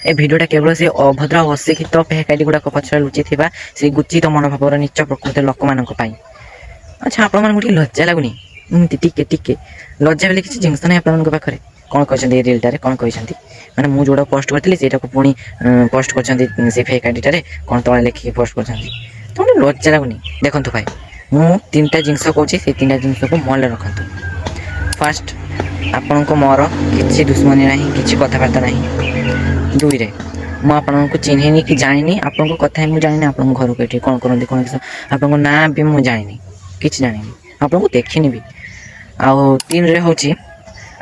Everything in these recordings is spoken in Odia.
ଏ ଭିଡ଼ିଓଟା କେବଳ ସେ ଅଭଦ୍ର ଆଉ ଅଶିକ୍ଷିତ ଫେକ୍ ଆଇଡି ଗୁଡ଼ାକ ପଛରେ ଲୁଚିଥିବା ସେଇ କୁତ୍ସିତ ମନୋଭାବର ନୀଚ ପ୍ରକୃତିର ଲୋକମାନଙ୍କ ପାଇଁ। ଆଚ୍ଛା, ଆପଣମାନଙ୍କୁ ଟିକେ ଲଜ୍ଜା ଲାଗୁନି? ଏମିତି ଟିକେ ଟିକେ ଲଜ୍ଜା ବୋଲି କିଛି ଜିନିଷ ନାହିଁ ଆପଣମାନଙ୍କ ପାଖରେ? କ'ଣ କହିଛନ୍ତି ଏ ରିଲ୍ଟାରେ? କ'ଣ କହିଛନ୍ତି? ମାନେ ମୁଁ ଯେଉଁଟା ପୋଷ୍ଟ କରିଥିଲି, ସେଇଟାକୁ ପୁଣି ପୋଷ୍ଟ କରିଛନ୍ତି ସେ ଫେକ୍ ଆଇଡିଟାରେ। କ'ଣ ତଳେ ଲେଖିକି ପୋଷ୍ଟ କରିଛନ୍ତି? ତମକୁ ଲଜ୍ଜା ଲାଗୁନି? ଦେଖନ୍ତୁ ଭାଇ, ମୁଁ ତିନିଟା ଜିନିଷ କହୁଛି, ସେଇ ତିନିଟା ଜିନିଷକୁ ମନେ ରଖନ୍ତୁ। ଫାର୍ଷ୍ଟ, ଆପଣଙ୍କ ମୋର କିଛି ଦୁଶ୍ମନୀ ନାହିଁ, କିଛି କଥାବାର୍ତ୍ତା ନାହିଁ। ଦୁଇରେ, ମୁଁ ଆପଣଙ୍କୁ ଚିହ୍ନିନି କି ଜାଣିନି, ଆପଣଙ୍କ କଥା ହିଁ ମୁଁ ଜାଣିନି। ଆପଣଙ୍କ ଘରକୁ ଏଠି କ'ଣ କରନ୍ତି, କ'ଣ କିସ, ଆପଣଙ୍କ ନାଁ ବି ମୁଁ ଜାଣିନି, କିଛି ଜାଣିନି, ଆପଣଙ୍କୁ ଦେଖିନି ବି। ଆଉ ତିନିରେ ହେଉଛି,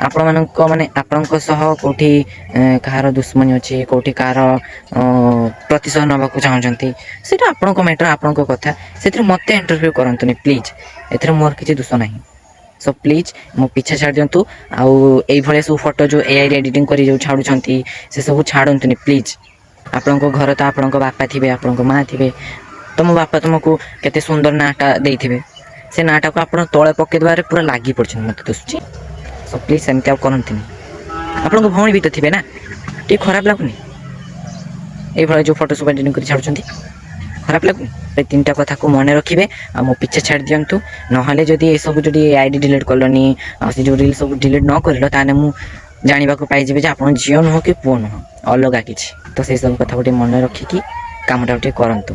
ଆପଣମାନଙ୍କ ମାନେ ଆପଣଙ୍କ ସହ କେଉଁଠି କାହାର ଦୁଶ୍ମନୀ ଅଛି, କେଉଁଠି କାହାର ପ୍ରତିଶୋଧ ନେବାକୁ ଚାହୁଁଛନ୍ତି, ସେଇଟା ଆପଣଙ୍କ ମ୍ୟାଟର୍, ଆପଣଙ୍କ କଥା। ସେଥିରେ ମୋତେ ଇଣ୍ଟରଫିୟର କରନ୍ତୁନି ପ୍ଲିଜ୍। ଏଥିରେ ମୋର କିଛି ଦୋଷ ନାହିଁ। ସୋ ପ୍ଲିଜ୍, ମୋ ପିଛା ଛାଡ଼ି ଦିଅନ୍ତୁ। ଆଉ ଏଇଭଳିଆ ସବୁ ଫଟୋ ଯେଉଁ ଏଆଇରେ ଏଡ଼ିଟିଂ କରି ଯେଉଁ ଛାଡ଼ୁଛନ୍ତି, ସେସବୁ ଛାଡ଼ନ୍ତୁନି ପ୍ଲିଜ୍। ଆପଣଙ୍କ ଘର ତ ଆପଣଙ୍କ ବାପା ଥିବେ, ଆପଣଙ୍କ ମା ଥିବେ, ତମ ବାପା ତୁମକୁ କେତେ ସୁନ୍ଦର ନାଁଟା ଦେଇଥିବେ। ସେ ନାଁଟାକୁ ଆପଣ ତଳେ ପକେଇ ଦେବାରେ ପୁରା ଲାଗି ପଡ଼ିଛନ୍ତି ମୋତେ ଦିଶୁଛି। ସୋ ପ୍ଲିଜ୍, ସେମିତି ଆଉ କରନ୍ତୁନି। ଆପଣଙ୍କ ଭଉଣୀ ବି ତ ଥିବେ ନା? ଟିକେ ଖରାପ ଲାଗୁନି ଏଇଭଳିଆ ଯେଉଁ ଫଟୋ ସବୁ ଏଡ଼ିଟିଂ କରି ଛାଡ଼ୁଛନ୍ତି? ଖରାପ ଲାଗୁନି? ଏ ତିନିଟା କଥାକୁ ମନେ ରଖିବେ ଆଉ ମୋ ପିଛା ଛାଡ଼ି ଦିଅନ୍ତୁ। ନହେଲେ ଯଦି ଏସବୁ ଯଦି ଆଇଡି ଡିଲିଟ୍ କଲନି ଆଉ ସେ ଯେଉଁ ରିଲ୍ ସବୁ ଡିଲିଟ୍ ନ କରିଲ, ତାହେଲେ ମୁଁ ଜାଣିବାକୁ ପାଇଯିବି ଯେ ଆପଣ ଝିଅ ନୁହଁ କି ପୁଅ ନୁହଁ, ଅଲଗା କିଛି। ତ ସେସବୁ କଥାକୁ ଟିକେ ମନେ ରଖିକି କାମଟାକୁ ଟିକେ କରନ୍ତୁ।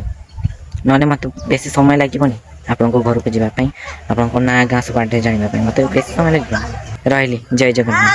ନହେଲେ ମୋତେ ବେଶୀ ସମୟ ଲାଗିବନି ଆପଣଙ୍କ ଘରକୁ ଯିବା ପାଇଁ, ଆପଣଙ୍କ ନାଁ ଗାଁ ସବୁ ଆଡ୍ରେସ୍ ଜାଣିବା ପାଇଁ ମୋତେ ବେଶୀ ସମୟ ଲାଗିବନି। ରହିଲି, ଜୟ ଜଗନ୍ନାଥ।